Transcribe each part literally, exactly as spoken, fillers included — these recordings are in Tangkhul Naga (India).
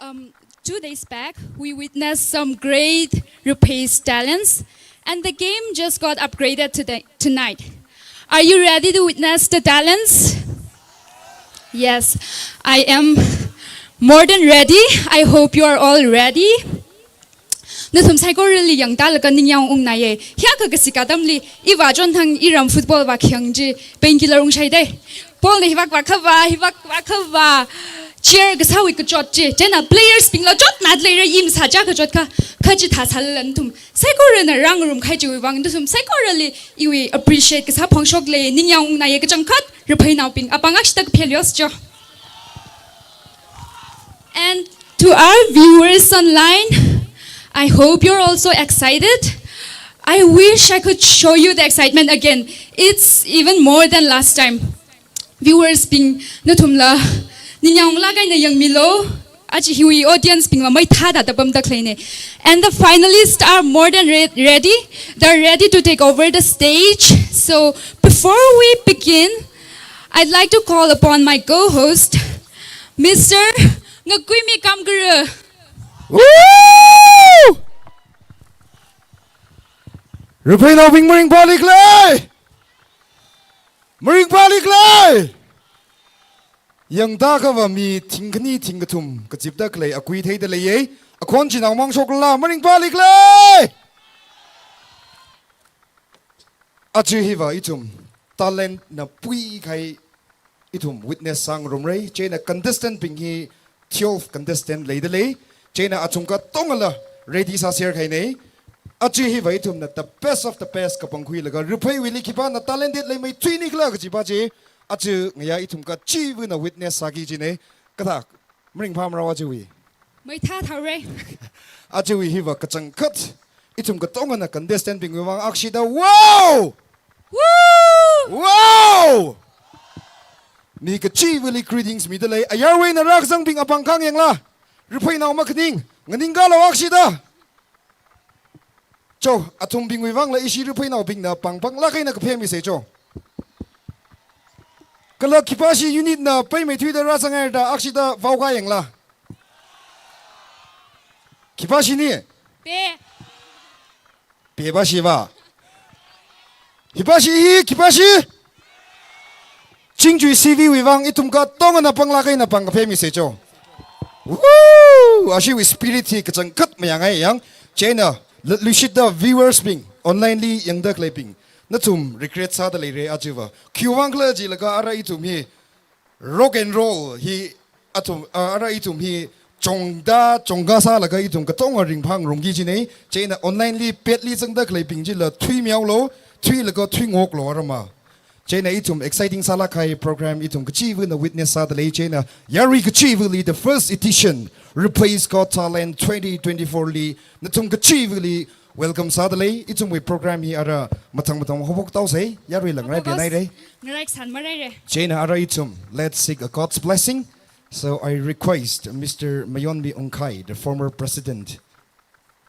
Um, two days back, we witnessed some great Ruphei's talents, and the game just got upgraded today, tonight. Are you ready to witness the talents? Yes, I am more than ready. I hope you are all ready. Nathum saikorali yangtālaga ningyāng ungngaiye. Hiyākha kasik atamli, iva chonthang iram football vākhayang chi, painkiller ungshaidai. Ball na hivak vākhavā, hivak vākhavā. Cheer kasāwui kachot chi. Chieina players bingla chotnat leira, i masā chā kachotkha, kha chithā sālala nathum saikorana rāngarum kahai chiwui vang, nathum saikorali iwui appreciate kasā phongshokle, ningyāng ungngaiye kachangkhat, Ruphei naobing. Apāng akshida kaphayā leiyosi cho. And to our viewers online, I hope you're also excited. I wish I could show you the excitement again. It's even more than last time. Viewers bing, nathumla ningyāng unglāk eina yangmilu. Aja hiwui audience bingla maithāda tāpamda khaleine. And the finalists are more than re- ready. They're ready to take over the stage. So before we begin, I'd like to call upon my co-host, Mister Ngakuimi Kamkara. Woo! Ruphei naobing maringphāli khalei! Maringphāli khalei! Yangtākhavā mi thingkhani thingkathum kazipda khalei akui theida leiye. Akhon chinaomang shokla, maringphāli khalei! Aja hiva ithum talent na pui kahai ithum witness sāngarumrai. Chieina contestant bing hi twelve contestant leida lei. Chieina athum katongala ready sāser kahaine. Aja hiva ithumna the best of the best kapangkhuilaga, Rupheiwuili khipāna talented leimeithuini khala kajipa chi, aja ngayā ithum kachiva̱na witness sāki kajine. Kathā, maringphāmara ajawui? Maithā thaorei. Ajawui hiva kachangkhat, ithum katongana contestant bingwui vang akshida, wow! Woo! Wow! Mi kachiva̱li greetings mida lei. Ayarwui eina rākazangbing apāng khayangla. Rupheinao makhaning, nganingkalo akshida. Cho, athumbingwui vangla ishi Ruphei naobingna pāng pānglāk eina kaphemisa cho. Kala khipāshi unit na peimeithuida rāzanghaida akshida vaokha yangla. Khipāshini? Pe. Pe pāshiva. Khipāshi hi, khipāshi. Chingchui C V wui vang ithum katongana pānglāk eina pāng kaphemisa cho. Woo! Ashiwui spirit hi kachangkhat mayāngai yang. Chieina, latluishitda viewers bing, online li yangda khaleibing, nathum regret sāda leira ajava. Khiwui vang khala jilaga ara ithum hi rock and roll hi athum, ah, ara ithum hi chongda, chongkha sālaga ithum katonga ringphāngarumki kajine. Chieina online li petli zangda khaleibing chila thuimeohaolu, thuilaga thuingoklu arama. Chieina ithum exciting sālāk kahai program ithum kachiva̱na witness sāda lei. Chieina yarui kachiva̱li the first edition Ruphei's Got Talent twenty twenty-four li nathum kachiva̱li welcome sāda lei. Ithumwui program hi ara mathang mathang haophok tausei, yaruila ngaraipi nairei. Ngarai san maraire. Chieina ara ithum, let's seek a God's blessing. So I request Mister Mayonmi Ongkhai, the former president,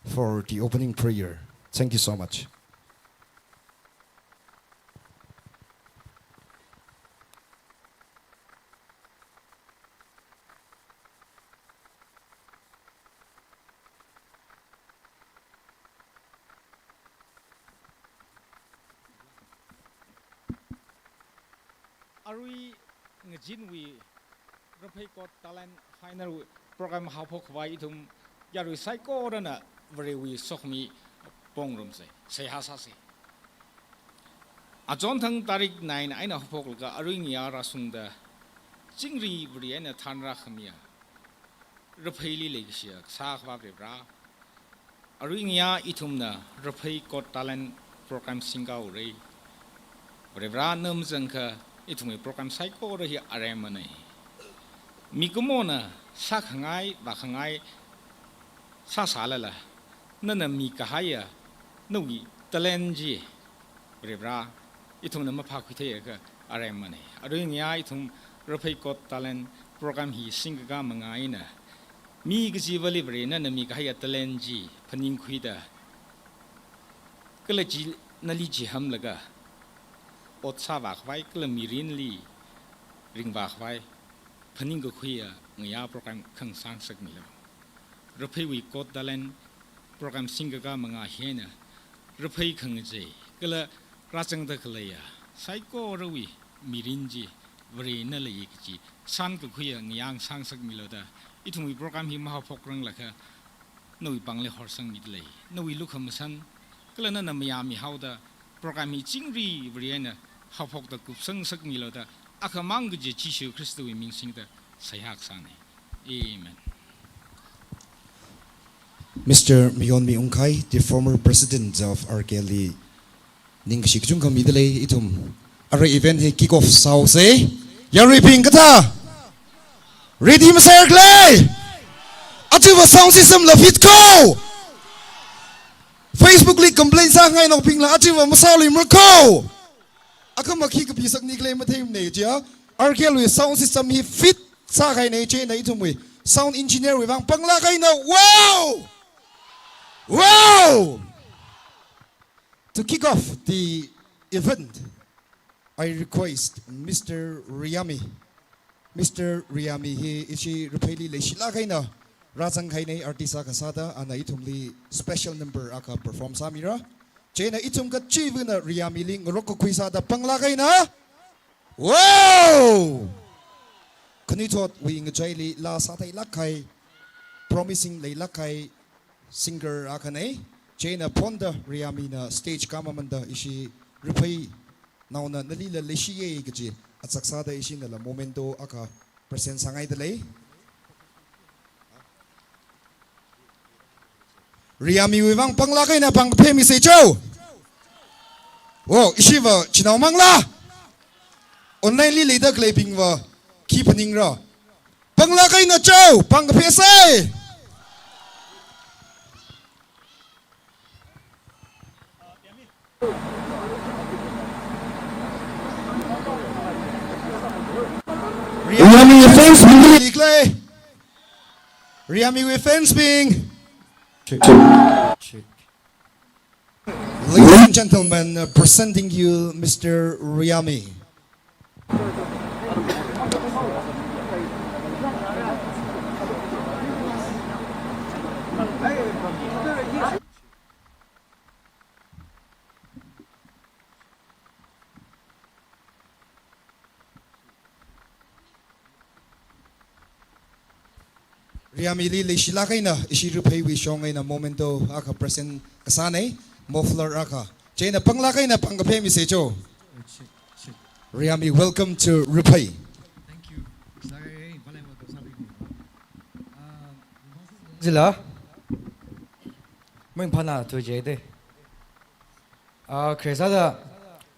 for the opening prayer. Thank you so much. Arui ngazin wui Ruphei Got Talent final program haophok khavai ithum yarui saikorana Varewui sokhami pongrumsei, seihā sāsei. Achonthang tarik nine eina haophoklaga arui ngayā rāshungda chingri Vare eina thanrā khamiya, Rupheili leikashiya kasā Akhava Varivara, arui ngayā ithumna Ruphei Got Talent program singkahaorei. Varivara na mazangakha ithumwui program saikora hi aremmanei. Mikumona sākhangai, vākhangai sāsālala, nana mikahaiya nawui talent chi, Varivara, ithumna maphākhuitheiakha aremmanei. Arui ngayā ithum Ruphei Got Talent program hi singkakā manga eina, mi kachivali Vare nana mikahaiya talent chi phaningkhuida, kala chi nali chihānlaga, ot sāvā khavai, kala mirinli ringvā khavai phaningkakhuiya ngayā program khangasā ngasakmilu. Rapheiwui Got Talent program singkaka manga hina raphei khangachei kala rāzangda khaleiya saikorawui mirin chi Varena leiya kaji san kakhuiya ngayāng sāngasakmilu da ithumwui program hi mahaophokranglakha nawui pāngli horsangmidalei. Nawui lukhamashan kala nana mayāmihaoda program hi chingri Varena haophokda kupsangasakmilu da akhamang kaji Jishu Khristawui ming singda seihā kasāna. Amen. Mister Miyonmi Ungkhai, the former president of R K L, li ningkashi kachungkha midalei. Ithum arui event hi kick off sāhaosei. Yaruibing kathā, ready masāra khala? Achiva sound system la fit ko. Facebook li complain sāngai naobingla achiva masāluimara ko. Akhama khi kapisakni khala matheimana jiakha, R K L wui sound system hi fit sākahaina, chieina ithumwui sound engineer wui vang panglāk eina. Wow! Wow! To kick off the event, I request Mister Riyami. Mister Riyami hi ishi rapheili leishilāk eina rāzangkahaina artist akha sāda, ana ithumli special number akha perform sāmira. Chieina ithum kachivana Riyamili ngarok kakhui sāda panglāk eina. Wow! Khanuithotwui ngachaili laa sātheilāk kahai, promising leilāk kahai singer akhana. Chieina phonda Riyamina stage kāmamanda ishi raphei naona nalila leishiya kaji atsak sāda ishinala memento akha present sāngaidalei. Riyamiwui vang panglāk eina pāng kaphā misei cho. Wo, ishiva chinaomangla. Online li leida khaleibingva khi phaningra. Panglāk eina cho, pāng kaphāsei. Riyami fans bing. Riyami fans bing. Check. Check. Ladies and gentlemen, uh, presenting you Mister Riyami. Riyamili leishilāk eina ishi rapheiwui shong eina memento akha present kasāna, muffler akha. Chieina panglāk eina pāng kaphā misei cho. Riyami, welcome to raphei. Thank you. Zila. Ming phana tu je de. Ah, khare sāda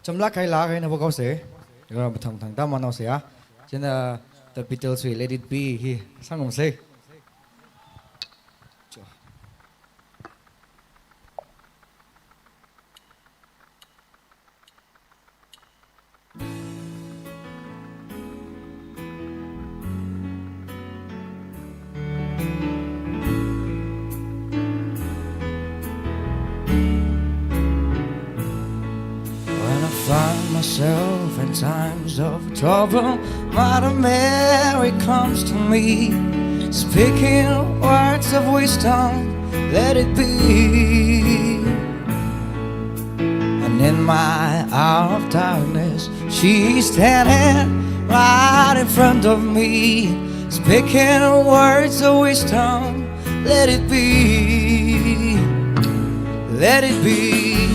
chamlāk kahai laa kahai eina vāhaosei. Yara mathang thang tamanaosei ya. Chieina The Beatles wui Let It Be hi sāngarumsei. When I find myself in times of trouble, Mother Mary comes to me, speaking words of wisdom, let it be. And in my hour of darkness, she's standing right in front of me, speaking words of wisdom. Let it be, let it be,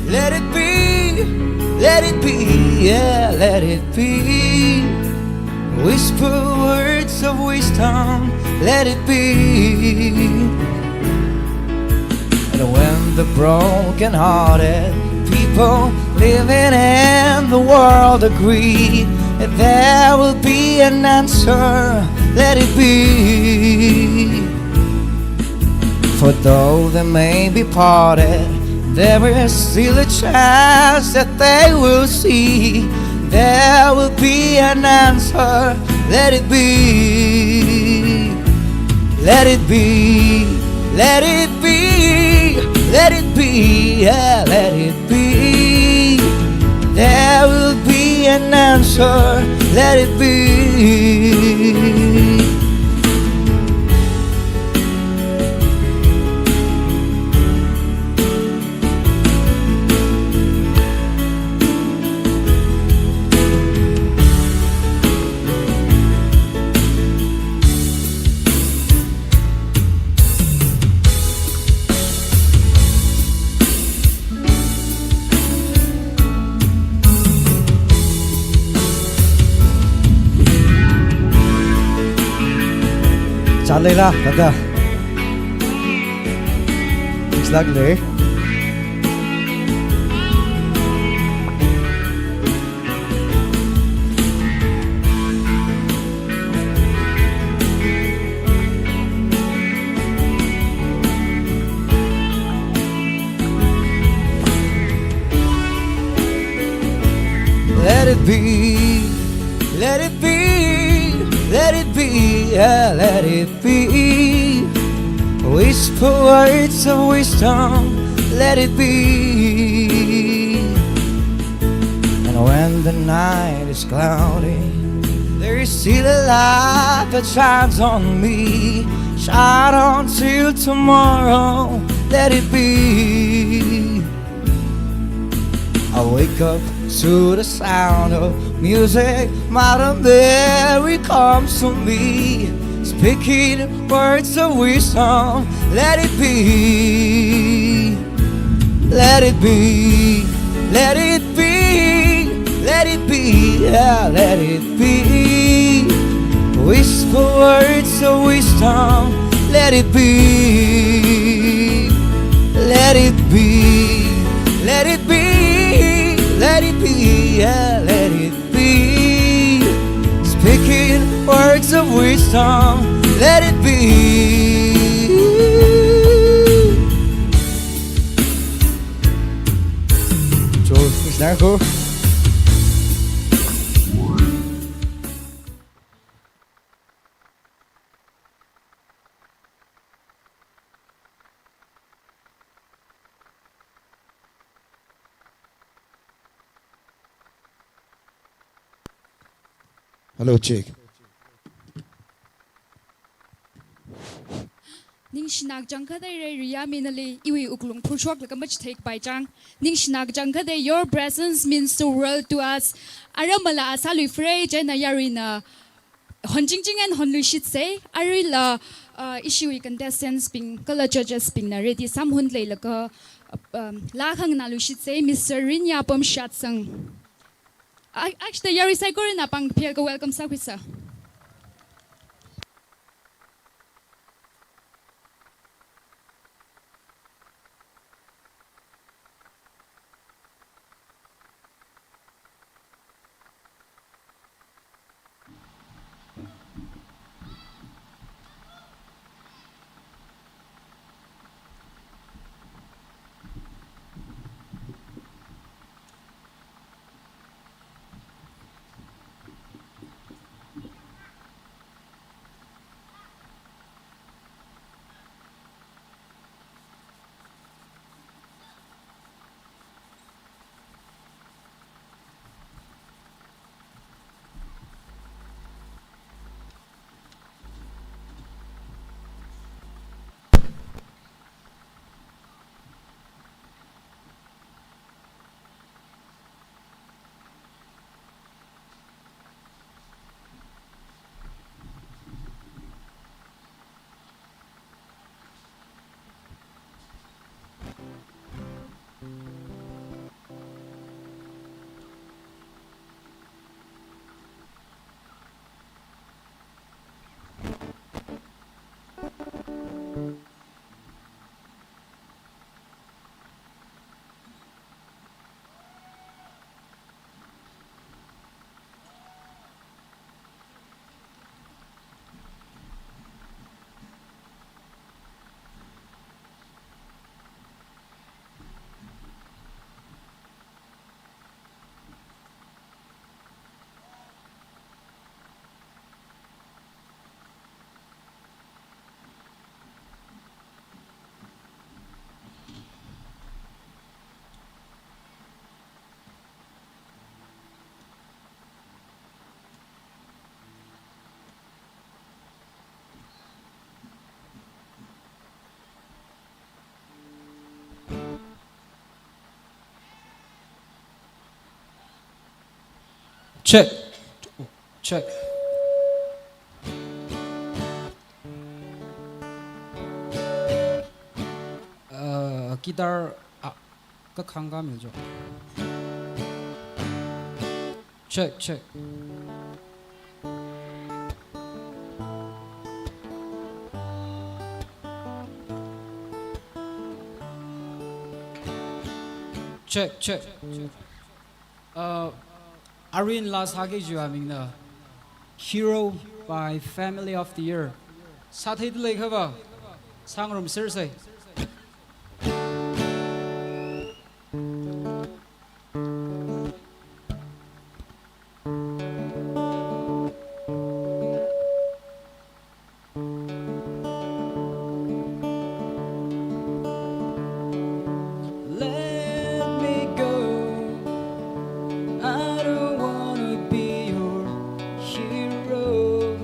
let it be, let it be, yeah, let it be. Whisper words of wisdom, let it be. And when the broken-hearted people living in the world agree that there will be an answer, let it be. For though they may be parted, there is still a chance that they will see. There will be an answer. Let it be. Let it be. Let it be. Let it be. Yeah, let it be. There will be an answer. Let it be. Leila, thāda. It's like lei. Let it be, let it be, let it be, yeah, let it be. Whisper words of wisdom, let it be. And when the night is cloudy, there is still a light that shines on me. Shine on till tomorrow, let it be. I wake up to the sound of music. Mother Mary comes to me, speaking words of wisdom. Let it be, let it be, let it be, let it be, yeah, let it be. Whisper words of wisdom. Let it be, let it be, let it be, let it be, yeah, let it be. Speaking words of wisdom, let it be. Cho, is that cool? Hello, check. Ningshina kachangkhat eina Riya minali iwui wuklung phushoklaga machithei kapai chang. Ningshina kachangkhat eina, your presence means the world to us. Aramala asālui fre china yaruina honchingching eina honluishitsei, aruila, uh, ishiwui contestants bing, kala judges bingna ready sāmahun leilaga, uh, um, laa khangana luishitsei, Mister Rinya Pamshatsang. Ai, actually, yarui saikorana pāng pheilāka welcome sākhuisa. Check. Check. Uh, guitar, uh, kakhang ka miljo. Check, check. Check, check. Uh, Arin Las Hage Juamingna, Hero by Family of the Year. Sathai Lekhava, Sangram Sersei. Let me go. I don't wanna be your hero.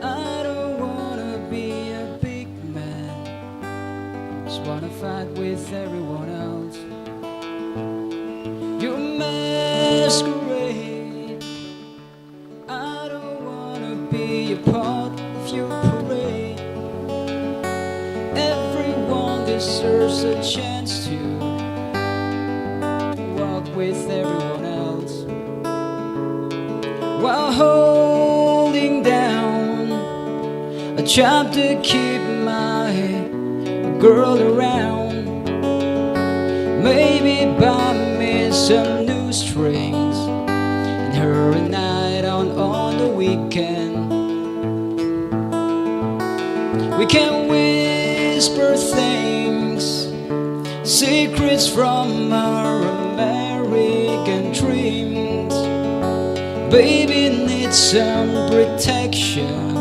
I don't wanna be a big man. Just wanna fight with everyone else. You masquerade. I don't wanna be a part of your parade. Everyone deserves a chance to walk with everyone else while holding down a job to keep my girl around. Maybe buy me some new strings and her a night on on the weekend. We can whisper things, secrets from our American dreams. Baby needs some protection,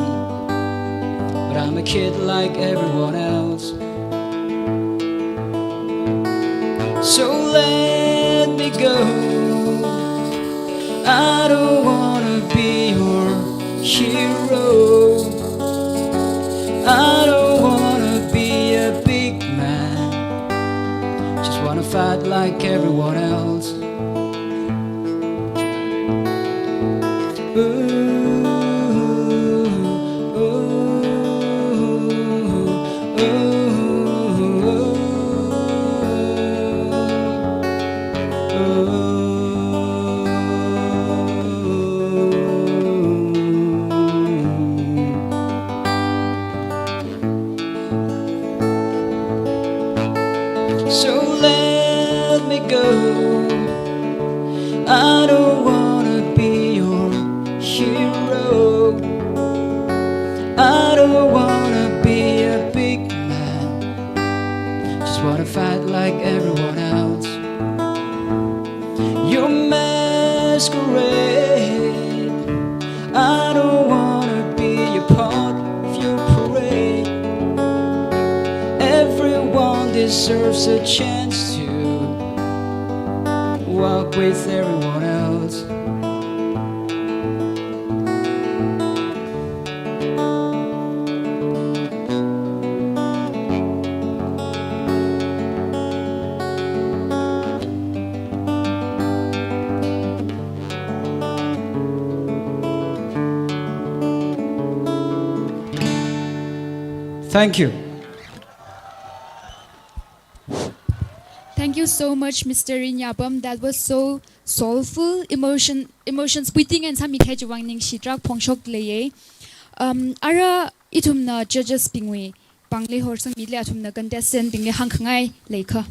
but I'm a kid like everyone else. So let me go. I don't wanna be your hero. I don't wanna be a big man. Just wanna fight like everyone else. So let me go. I don't wanna be your hero. I don't wanna be a big man. Just wanna fight like everyone else. You masquerade. I don't wanna be a part of your parade. Everyone deserves a chance to walk with everyone else. Thank you. Thank you so much, Mister Rinyabam. That was so soulful, emotion, emotions puiting and sami khai chiwang ningshi trak phongshok leiye. Um, ara ithumna judges bingwui pāng leihorsangmile, athumna contestant bingli hāngkhangai leikha.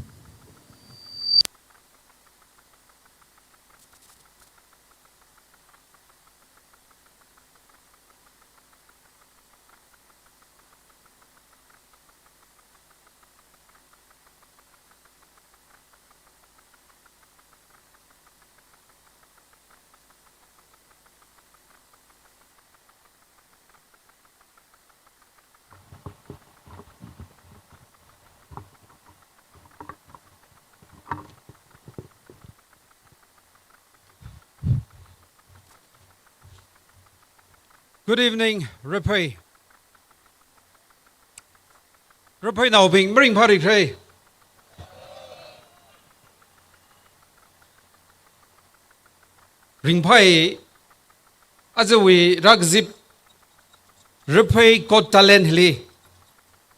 Good evening, Raphei. Raphei naobing, maringphāri kre. Ringphai, ajawui rākazip, Raphei Got Talent hili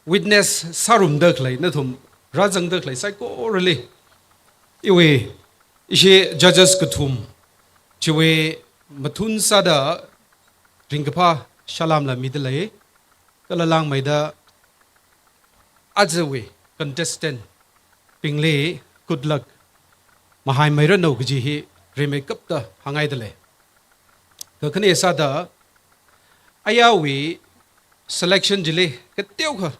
witness sārumda khalei, nathum rāzangda khalei saikorali, iwui, ishi judges kathum chiwui mathun sāda ringkaphā salām la mida lei. Kala langmeida ajawui contestant bingli good luck. Mahaimeiranu kaji hi rimeikapta hāngngaidalei. Kakhane sāda, ayāwui selection chili kateokha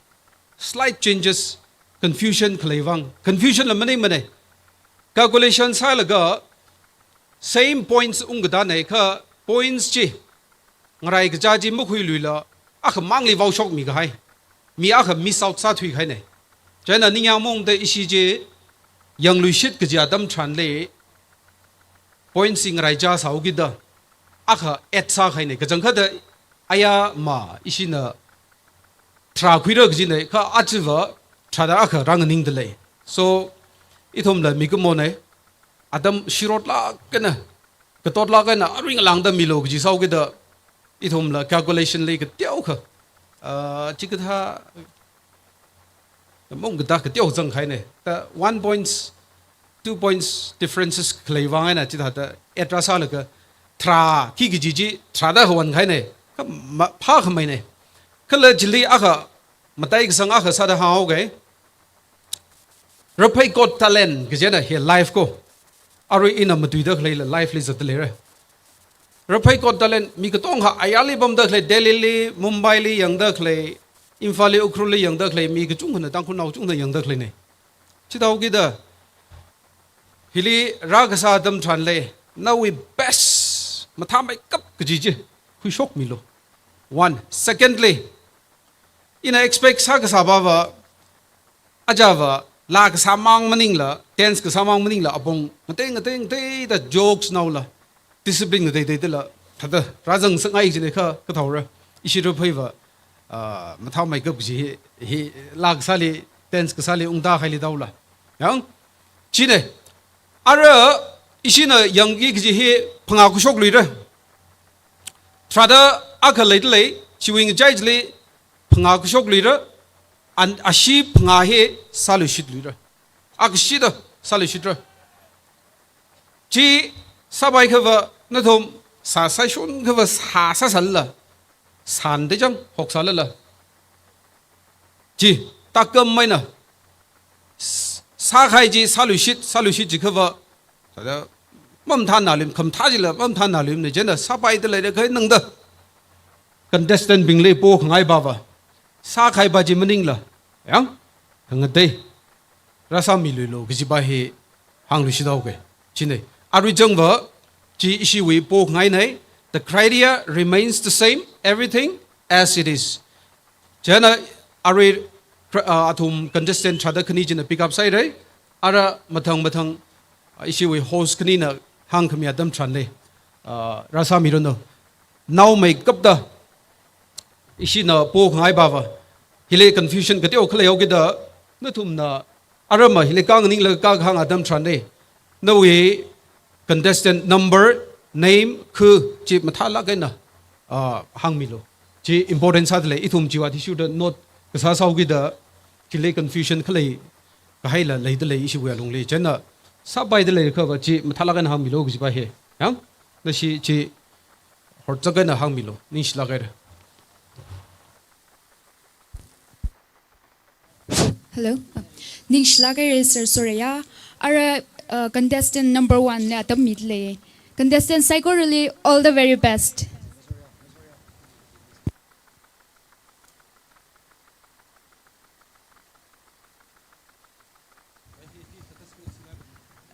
slight changes, confusion khaleiwui vang, confusion la maningmanei. Calculation sālaga same points ungkatānei, kha points chi ngarai kachā chi makhuiluila, akhamangli vaoshokmi kahai, mi akha miss out sāthuikahainei. Chieina ningyāng maungda ishi chi yangluishit kaji atam tharanli points hi ngarai chā sāhaokida akha add sākahainei. Kachangkhatta ayāma ishina tharā khuira kajinei, kha ajava tharāda akha rānganingdalei. So, ithumla mikumonei, atam shirotlāk eina, katotlāk eina, aring alangda milu kaji sāhaokida, ithumla calculation li kateokha, ah, chikathā, maung kathā kateo zangkahainei. Ta one points, two points differences khaleiwui vang eina chithāda add rāsālaga tharā khi kaji chi tharāda hawan kahainei. Kha ma-, phākhameinei. Kala chili akha mataikasang akha sāda hānghaoke. Raphei Got Talent kajina hi live ko. Arui ina matuida khaleila live li zatdaleira. Raphei Got Talent mi katonga ayāli pamda khalei, Delhi li, Mumbai li yangda khalei, Imphal li, Ukhrul li yangda khalei, mi kachungkhana, Tangkhulnao kachungkhana yangda khaleinei. Chithaokida hili rākasā atam tharanli nawui best mathāmeikap kaji chi khuishokmilu. One. Secondly, ina expect sākasāpava, ajava laa kasāmang maningla, dance kasāmang maningla, apong ngatei ngatei ngateida jokes naola, discipline ngateiteidala, thāda rāzang sāngai kajinei. Kha kathaora, ishi Rapheiva, ah, mathāmeikap kaji hi, hi laa kasāli, dance kasāli ungda kahaili taola. Yang, chinei, ara ishina yangki kaji hi phangā khuishokluira. Tharāda akha leidalei, chiwui ngachai chili phangā khuishokluira, an-, ashi phangā hi sāluishitluira. Akashida sāluishitra. Chi sāpaiakhava nathum sā, sāshunkhava sā, sāsālala, sān dejang hoksālala, chi takam maina s-, sākahai chi sāluishit, sāluishit jiakhava, thāda mamathānnaluim, khamathā chila mamathānnaluimnei. Chieina sāpaida leida khanangda contestant bingli pokhangaipava, sākahaipa chi maningla, yang, khangatei rāsāmiluilu kajipa hi hāngluishithaoke. Chinei. Arui changva, chi ishiwui pokhangainei. The criteria remains the same, everything as it is. Chieina arui, uh, athum contestant tharāda khani china pick up sāhaira. Ara mathang mathang, uh, ishiwui host khanina hāngkhami atam tharanli, uh, rāsāmiranu. Naomeikapta ishina pokhangaipava, hili confusion kateo khaleihaokida, nathumna arama hili khanganinglaga kahāng atam tharanli, nawui contestant number, name, khu chi mathālāk eina, ah, hāngmilu. Chi important sādalei, ithum chiwui athishurda note kasā sāhaokida, chili confusion khalei kahaila leidalei ishiwui alungli. Chieina sāpaida leiakhava chi mathālāk eina hāngmilu kajipa hi. Yang, nashi chi horchak eina hāngmilu, ningshilāk haira. Hello. Ningshilāk haira, sir, sorry ya. Ara, uh, contestant number one li atam midalei. Contestant saikorali, all the very best.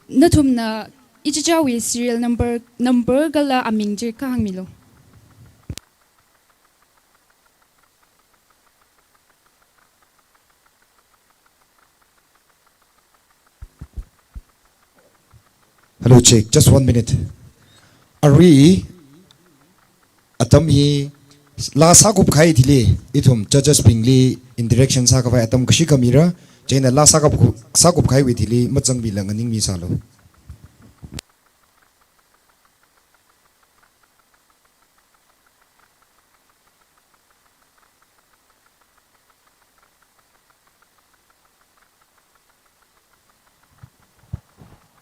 Nathumna ichichāwui serial number, number kala aming chi kahāngmilu. Hello, check. Just one minute. Arui atam hi laa sākupkahai thili, ithum judges bingli interaction sākhavai atam kashikha mira, chieina laa sākup, sākupkahaiwui thili mazangmila nganingmisālu.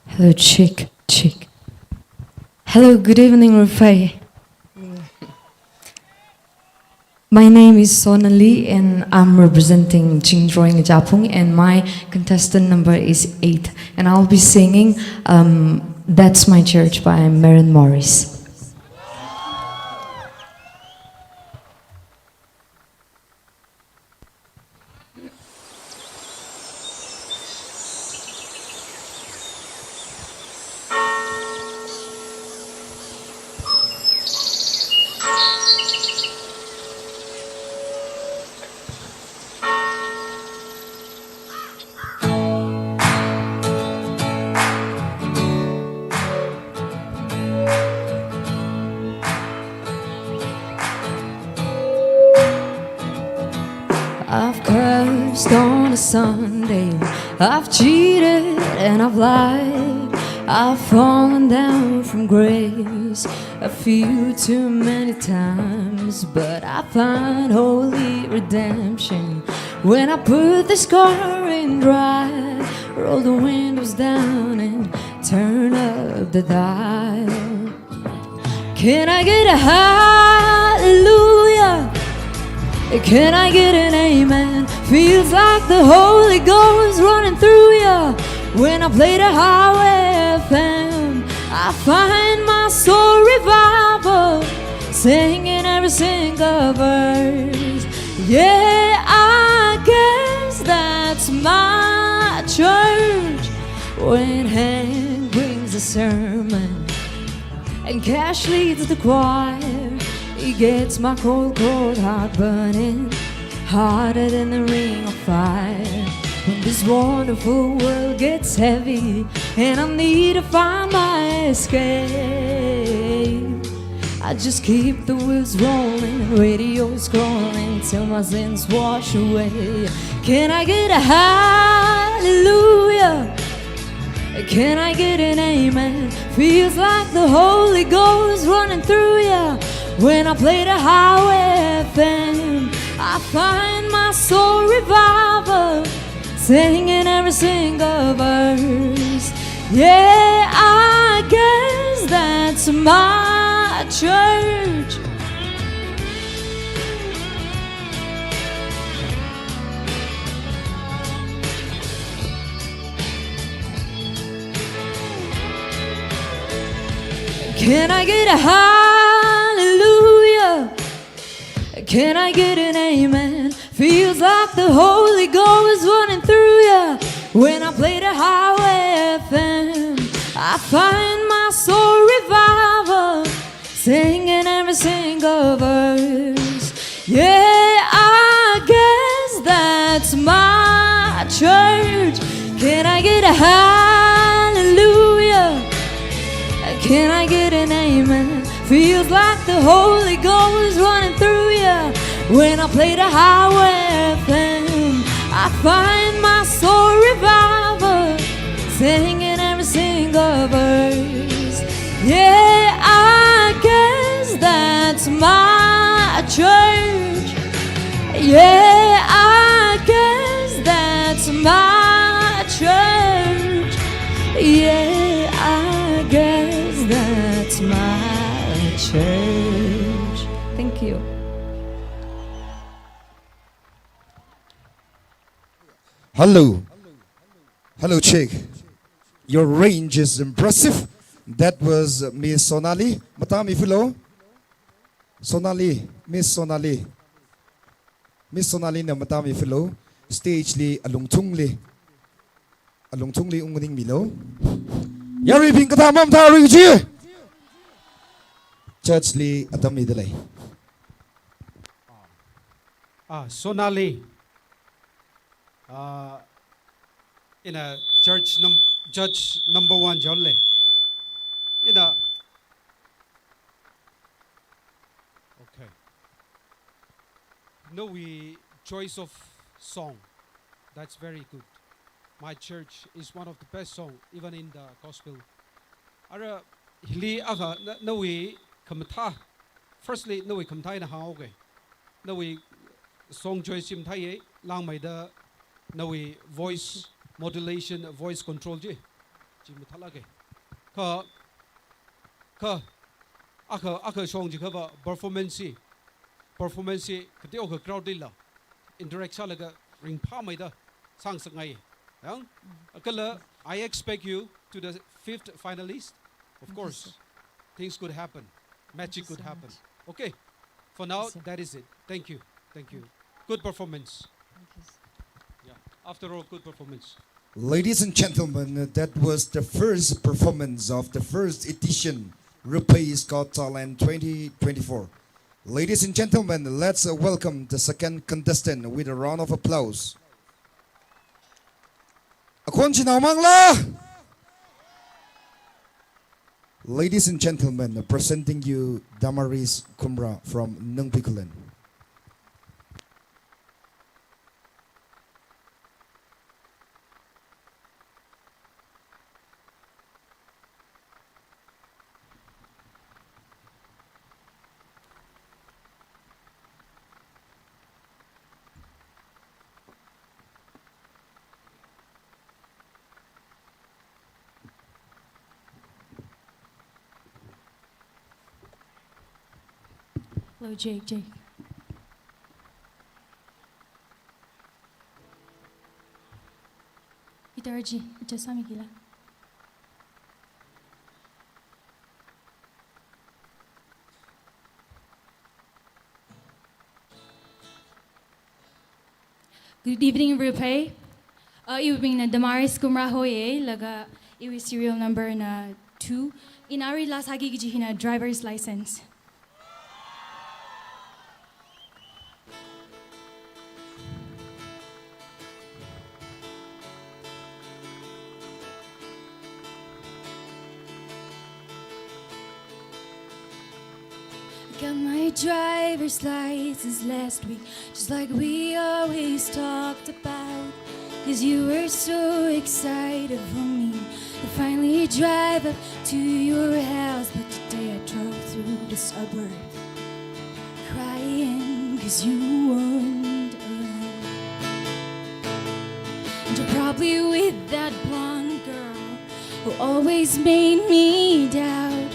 Hello, check, check. Hello, good evening, Raphei. My name is Sonali and I'm representing Chingjoy Ngachapung, and my contestant number is eight. And I'll be singing um, That's My Church by Maren Morris. I've cursed on a Sunday, I've cheated and I've lied, I've fallen down from grace a few too many times, but I find holy redemption when I put the score in dry, roll the windows down and turn up the dial. Can I get a hallelujah? Can I get an amen? Feels like the Holy Ghost running through ya. When I play the highway F M, I find my soul revival, singing every single verse. Yeah, I guess that's my church. When Hank brings a sermon and Cash leads the choir, he gets my cold, cold heart burning hotter than the ring of fire. When this wonderful world gets heavy and I need to find my escape, I just keep the wheels rolling, radio scrolling till my sins wash away. Can I get a hallelujah? Can I get an amen? Feels like the Holy Ghost running through ya. When I play the highway F M, I find my soul revival, singing every single verse. Yeah, I guess that's my church. Can I get a hallelujah? Can I get an amen? Feels like the Holy Ghost is running through ya. When I play the highway F M, I find my soul revival, singing every single verse. Yeah, I guess that's my church. Can I get a hallelujah? Can I get an amen? Feels like the Holy Ghost is running through ya. When I play the highway F M, I find my soul revival, singing every single verse. Yeah, I guess that's my church. Yeah, I guess that's my church. Yeah, I guess that's my church. Thank you. Hello. Hello, check. Your range is impressive. That was Miss Sonali. Matāmi philo. Sonali, Miss Sonali. Miss Sonali na matāmi philo. Stage li alungthungli, alungthungli ungning milo. Yaruibing kathā mathā rui chi. Church li atam mi dalei. Ah, Sonali. Ah, ina church num-, judge number one jole. Ina, okay. Nawui choice of song, that's very good. My church is one of the best song, even in the gospel. Ara hili akha na, nawui khamathā. Firstly, nawui khamathā ina hāngke. Nawui song choice chi mathāye, langmeida nawui voice modulation, voice control chi, chi mathālāke. Kha, kha, akha, akha song chi khava performance chi. performance hi kateokha crowd lila interact sālaga ringphāmeida sāngasakngai. Yang, kala, I expect you to the fifth finalist. Of course, things could happen. Magic could happen. Okay. For now, that is it. Thank you. Thank you. Good performance. Yeah. After all, good performance. Ladies and gentlemen, that was the first performance of the first edition Rupei's Got Talent twenty twenty-four. Ladies and gentlemen, let's, uh, welcome the second contestant with a round of applause. Akhon chinao mangla? Ladies and gentlemen, presenting you Damaris Kumra from Nungbi Khullen. Hello, Jake, Jake. Guitar ji, guitar sāmikila. Good evening, Rupei. Uh, iwui mingna Damaris Kumra hoiya, laga iwui serial number na two. Ina arui laa sāki kaji hina driver's license. Got my driver's license last week, just like we always talked about. 'Cause you were so excited for me to finally drive up to your house. But today I drove through the suburbs, crying 'cause you weren't around. And you're probably with that blonde girl who always made me doubt.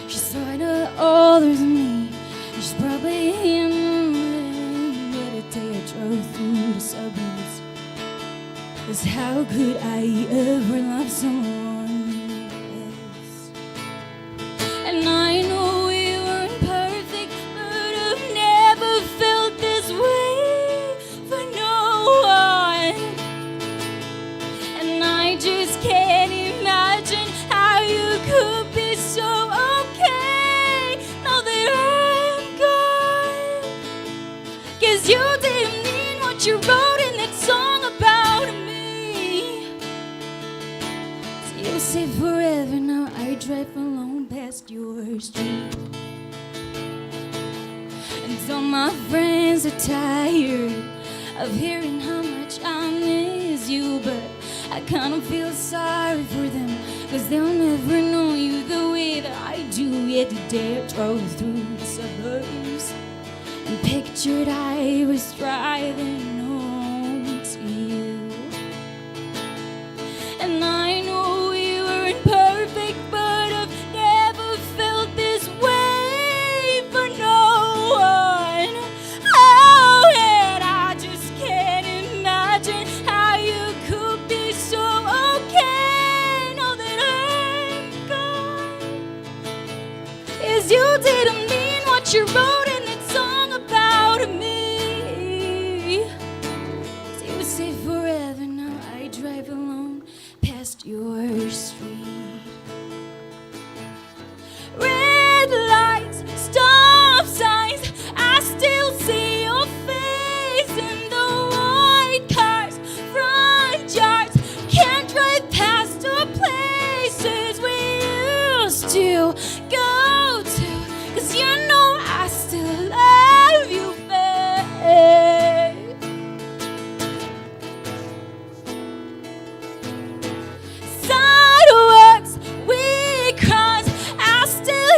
She's sorta older than me. She's probably in, but today I drove through the suburbs. 'Cause how could I ever love someone else? And I know we weren't perfect, but I've never felt this way for no one. And I just can't imagine how you could be so okay now that I'm gone. 'Cause you didn't mean what you wrote in that song about me. You say forever, now I drive alone past your street. And all my friends are tired of hearing how much I miss you, but I kinda feel sorry for them, 'cause they'll never know you the way that I do. Yet today I drove through the suburbs and pictured I was driving home to you. And I know we weren't perfect, but I've never felt this way for no one. Oh, and I just can't imagine how you could be so okay now that I'm gone. 'Cause you didn't mean what you wrote in that song about me. You say forever, now I drive alone past your street. Red lights, stop signs, I still see your face in the white cars, front yards. Can't drive past the places we used to go to, 'cause you know I still love you, babe. Sidewalks we cross, I still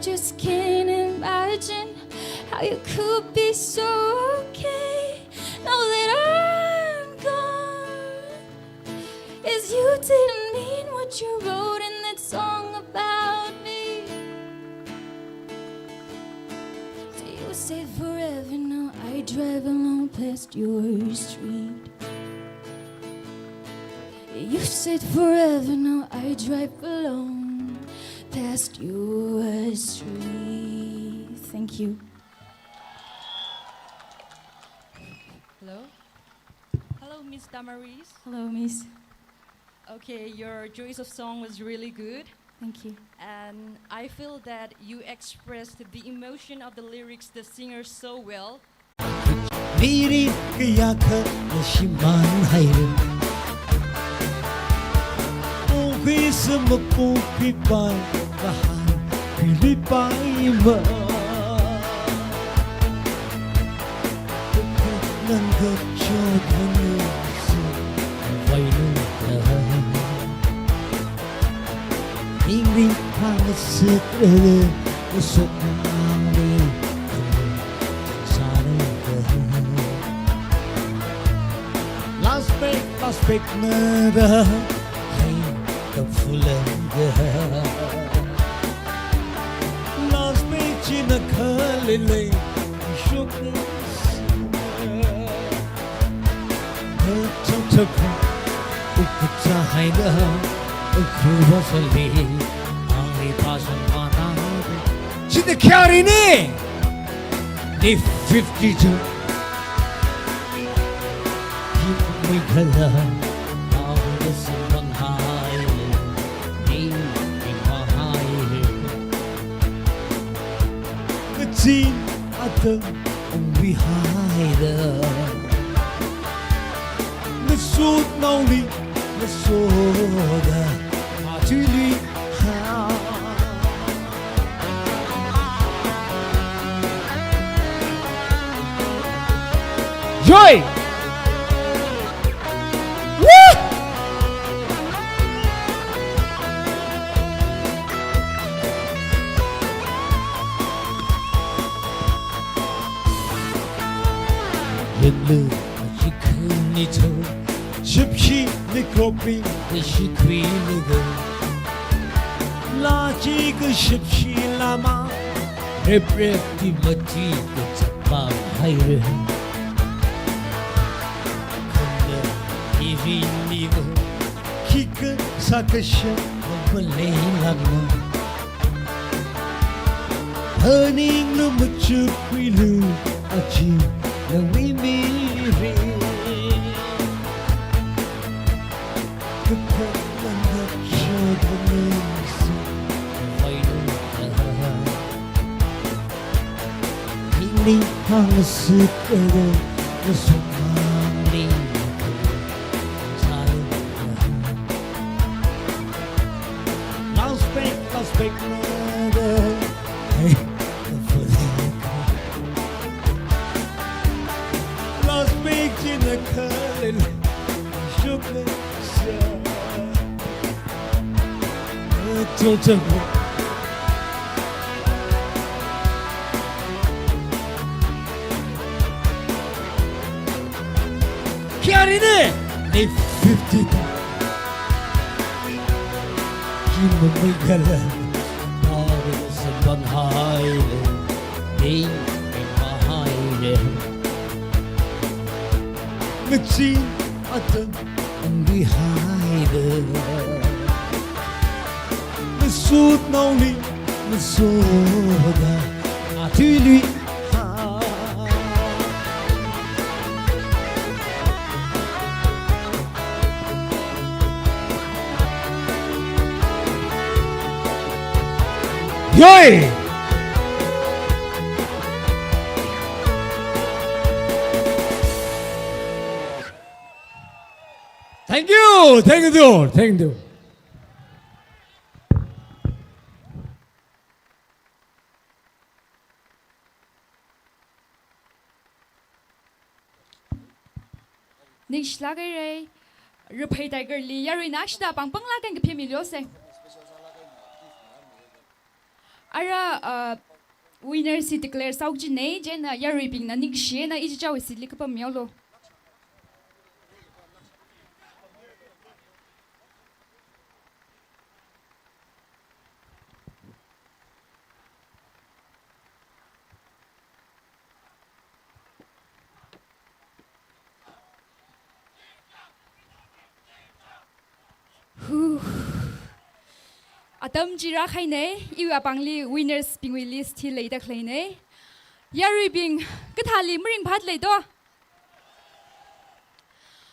Just can't imagine how you could be so okay now that I'm gone. Is you didn't mean what you wrote in that song about me. So you said forever, now I drive alone past your street. You said forever, now I drive alone past your street. Thank you. Hello. Hello, Miss Damaris. Hello, Miss. Okay, your choice of song was really good. Thank you. And I feel that you expressed the emotion of the lyrics, the singer, so well. Miri kayākha nashimānhaira. Pokhuisa mapokhuipai, kahāng khuiluipaimara. Nang kachot maningsi vailu da. Ningli hāngsitrara, sokmangli sāra. Last break, last break nara, hai, kaphulang da. Last break china khalei lei, shok China kayākhana, ni fifty-two. Kachin atam ungvihaira. Ngasotnaoli ngasoda, matuili ha. Joy! Woo! Yanglu, chikhani cho, shipshi ni kropi, shikhui ni go. Lachi ka shipshi lama, rep rep ti mati ka chapa haira. Kanda ivi ni go, khikha sākasha malei lama. Haninglu machukhuilu achi nangmimiri. Kaphalang hapshok nangsi vailu da. Ningli hāngsitrara, sokmangli sāra. Last break, last break nara. Hey, last break china khalei lei, shok sa. Chok chok. Kayākhana, ni fifty-two. Kimamai kala, naoda samphang haira, ni mimā haira. Ngachin atam ungvihaira. Ngasotnaoli ngasoda, matuili ha. Yoi! Thank you, thank you, thank you. Ningshilāk haira, Raphei Tiger li yaruina shida pāng pānglāk eina kaphimilu se. Ara, uh, winners hi declare sāhaoki kajina, chieina yaruibingna ningshina ichichāwui seat li kapam mihaolu. Huh. Atam chi rākahaina, iwui apāngli winners bingwui list hi leida khaleina. Yaruibing, kathāli maringphāda lei do?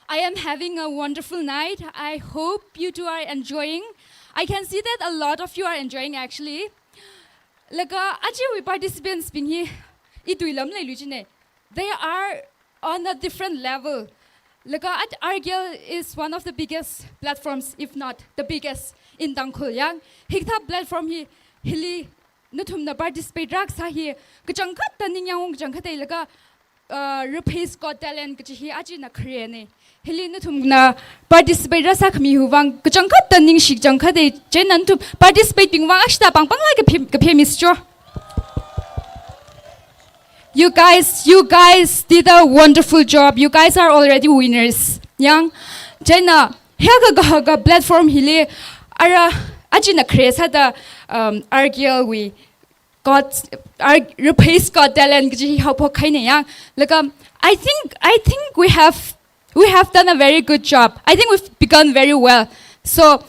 I am having a wonderful night. I hope you two are enjoying. I can see that a lot of you are enjoying, actually. Laga ajawui participants bing hi ituilam leilu kajina. They are on a different level. Laga at R G L is one of the biggest platforms, if not the biggest, in Tangkhul yang. Hikathā platform hi, hili nathumna participate rākasā hi, kachangkhatta ningyāng ung kachangkhatta laga, uh, Rupai's Got Talent kachi hi ajana kharena. Hili nathumna participate rāsā khami hiwui vang kachangkhatta ningshi kachangkhatta, chieina nathum participate bing vang akshida pāng pānglāk kaphe, kaphemisa cho. You guys, you guys did a wonderful job. You guys are already winners. Yang, chieina, hiyākha kahaka platform hili, ara, ajana khare sāda, um, R G L wui Got, R-, Rupai's Got Talent kaji hi haophok kahaina yang. Laga, I think, I think we have, we have done a very good job. I think we've begun very well. So,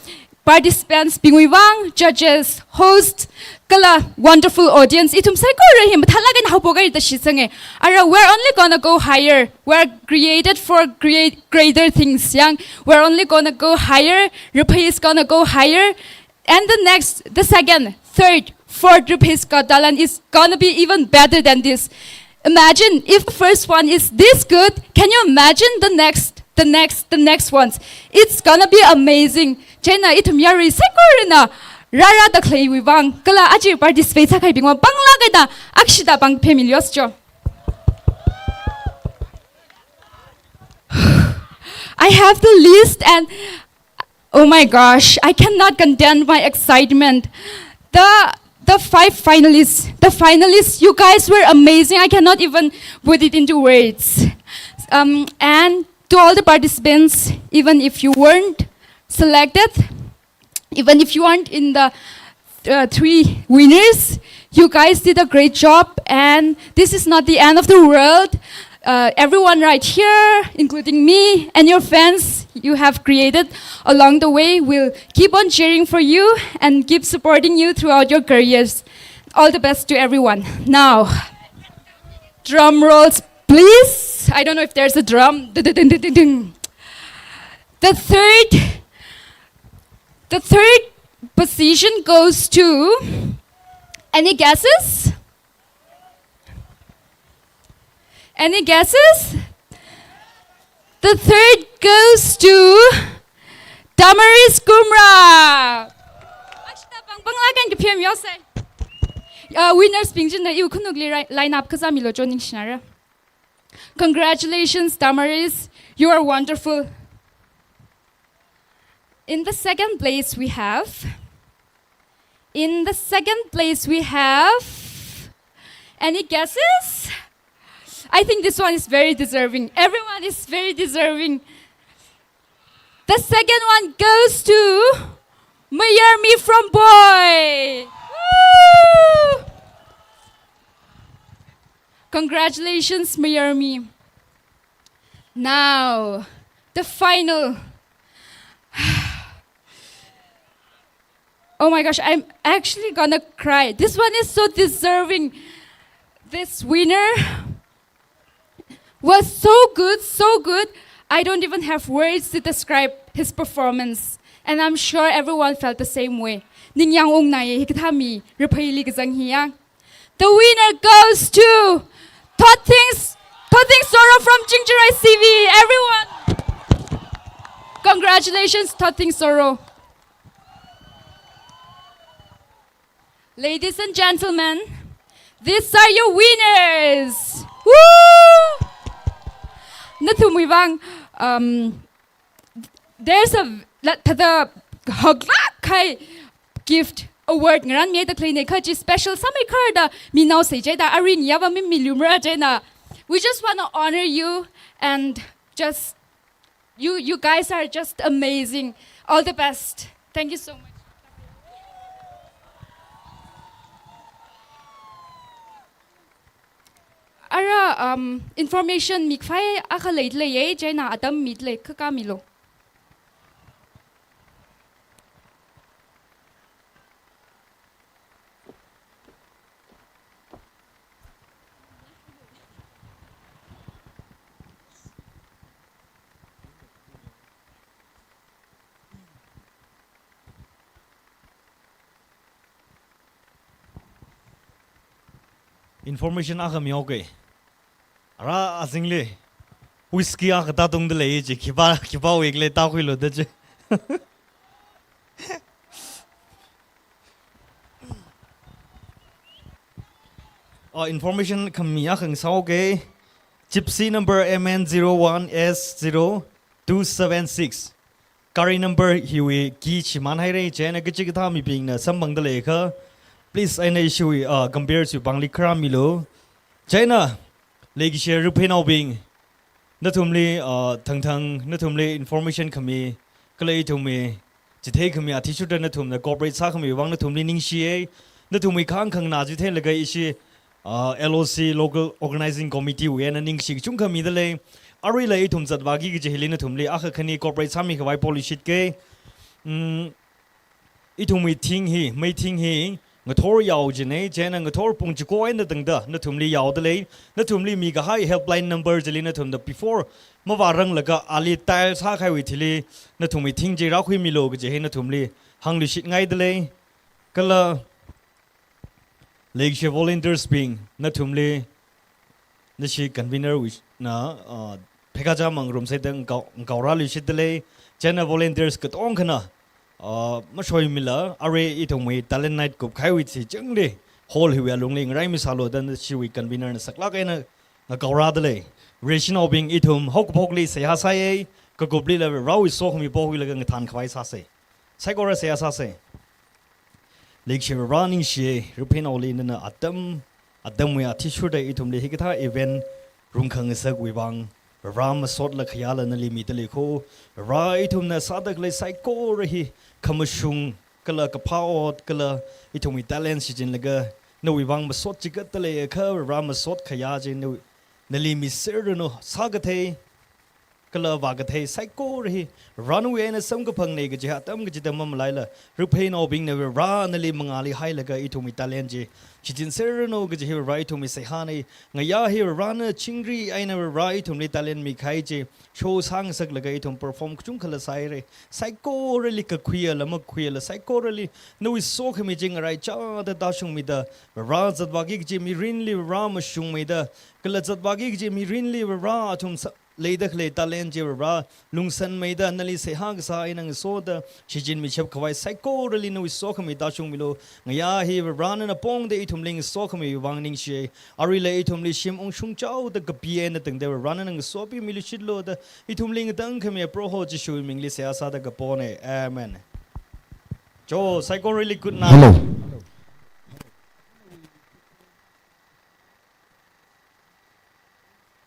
participants bingwui vang, judges, host, kala wonderful audience, ithum saikora hi mathālāk eina haophok haira da shitsanga. Ara, we're only gonna go higher. We're created for great, greater things, yang. We're only gonna go higher. Rupai is gonna go higher. And the next, the second, third, fourth Rupai's Got Talent is gonna be even better than this. Imagine if the first one is this good, can you imagine the next, the next, the next ones? It's gonna be amazing. Chieina ithum yarui saikorana rārāda khaleiwui vang, kala aja participate sākahaibing vang pānglāk eina akshida pāng phemilu sācho. I have the list and oh my gosh, I cannot contain my excitement. The, the five finalists, the finalists, you guys were amazing. I cannot even put it into words. Um, and to all the participants, even if you weren't selected, even if you aren't in the, uh, three winners, you guys did a great job, and this is not the end of the world. Uh, everyone right here, including me and your fans you have created along the way, will keep on cheering for you and keep supporting you throughout your careers. All the best to everyone. Now, drum rolls, please. I don't know if there's a drum. Dun, dun, dun, dun, dun, dun. The third, the third position goes to, any guesses? Any guesses? The third goes to Damaris Kumra. Akshida pāng pānglāk eina kaphem mihaosa. Uh, winners bing china iwui khanukli ri-, line up kazāmilu cho ningshina ra. Congratulations, Damaris. You are wonderful. In the second place, we have, in the second place, we have, any guesses? I think this one is very deserving. Everyone is very deserving. The second one goes to Mayarmi from Bhoi. Woo! Congratulations, Mayarmi. Now, the final. Oh my gosh, I'm actually gonna cry. This one is so deserving. This winner was so good, so good. I don't even have words to describe his performance. And I'm sure everyone felt the same way. Ningyāng ungna ye hikathā mi Rupaili kazang hi yang. The winner goes to Thotting, Thotting Soro from Chingjarai C V. Everyone, congratulations, Thotting Soro. Ladies and gentlemen, these are your winners. Woo! Nathumwui vang, um, there's a la-, thāda haklāk kahai gift. award ngaranmiya da khaleina kha chi special sāmeikharda minaosei chida aring yava mi milumra china. We just wanna honor you and just you you guys are just amazing. All the best. Thank you so much. Ara um, information mikhavai akha leilei china atam mitlei khakha milo. Information akha mihaoke. Ara azingli whisky akha tātungda lei chi, khipā khipā wui khala tākhuilu da chi. Uh, information khami akha ngasāke. Gypsy number M N zero one S zero two seven six. Gari number hiwui key shimānhaira, china kachikathā mibingna samphangda leiakha, please eina ishiwui, uh, compare sui pāngli kharā milu. China, leikashi Ruphinaobing, nathumli, uh, thangthang, nathumli information khami, kala ithumwui chithei khami athishurda nathumna cooperate sākhami vang nathumli ningshiya. Nathumwui khāngkhangna chitheilaga ishi, uh, L O C, Local Organizing Committee wui eina ningshi kachungkha mida lei. Aruila ithum zatvāki kaji hili nathumli akha khani cooperate sāmikhavai polushitka. Mm, ithumwui thing hi, meeting hi, ngathor yao jina, china ngathor pung chiko eina tangda nathumli yaoda lei. Nathumli mikahai helpline number chili nathumna before mavāranglaga ali dial sākahaiwui thili nathumwui thing chi rākhuimilu kaji hi nathumli hāngluishitngaida lei. Kala leikashi volunteers bing, nathumli nashi convener wuina, uh, pheikachā mangarumsei da ngakao, ngakaorā luishitda lei. China volunteers katongkhana, uh, mashoimila, arui ithumwui talent night kupkahaiwui chi changli hall hiwui alungli ngaraimisālu da nashiwui convener na saklāk eina ngakaorāda lei. Ruphinaobing, ithum haokaphokli seihā sāya, kakuplila Varewui sokhami pohuilaga ngathānkhavai sāsei. Saikora seihā sāsei. Leikashi Vare, ningshiya, Ruphinaoli nana atam, atamwui athishurda ithumli hikathā event rungkhangasakwui vang, Vare masotla khayāla nali mida lei kho. Vare, ithumna sāda khalei saikora hi khamashung kala kaphā ot kala ithumwui talent shichinlaga nawui vang masot chigatda leiakha, Vare masot khayā chi nawui, nali miserranu. Sākathei kala vākathei saikora hi Vare nawui eina samkaphangna kaji atam kachida mamalaila, Ruphinaobingna Vare nali mangāli hailaga ithumwui talent chi shichinserranu kaji hi Vare ithumwui seihāna. Ngayā hi Vare na chingri eina Vare ithumli talent mikahai chi show sāngasaklaga ithum perform kachungkhala sāhaira. Saikorali kakhuiala makhuiala saikorali nawui sokhami chi ngaraichāda tāshungmida, Vare zatvāki kaji mirinli Vare mashungmeida, kala zatvāki kaji mirinli Vare athum sā leida khalei talent chi Vare lungsanmeida nali seihā kasā eina ngasoda shichinmishapkhavai saikorali nawui sokhami tāshungmilu. Ngayā hi Vare nana pongda ithumli ngasokhamiwui vang ningshiya. Aruila ithumli shim ungshung chaoda kapi eina tangda Vare nana ngasopimiluishitlu da ithumli ngatangkhamiya Proho Jishuwui mingli seihā sāda kapona. Amen. Jo, saikorali good night. Hello.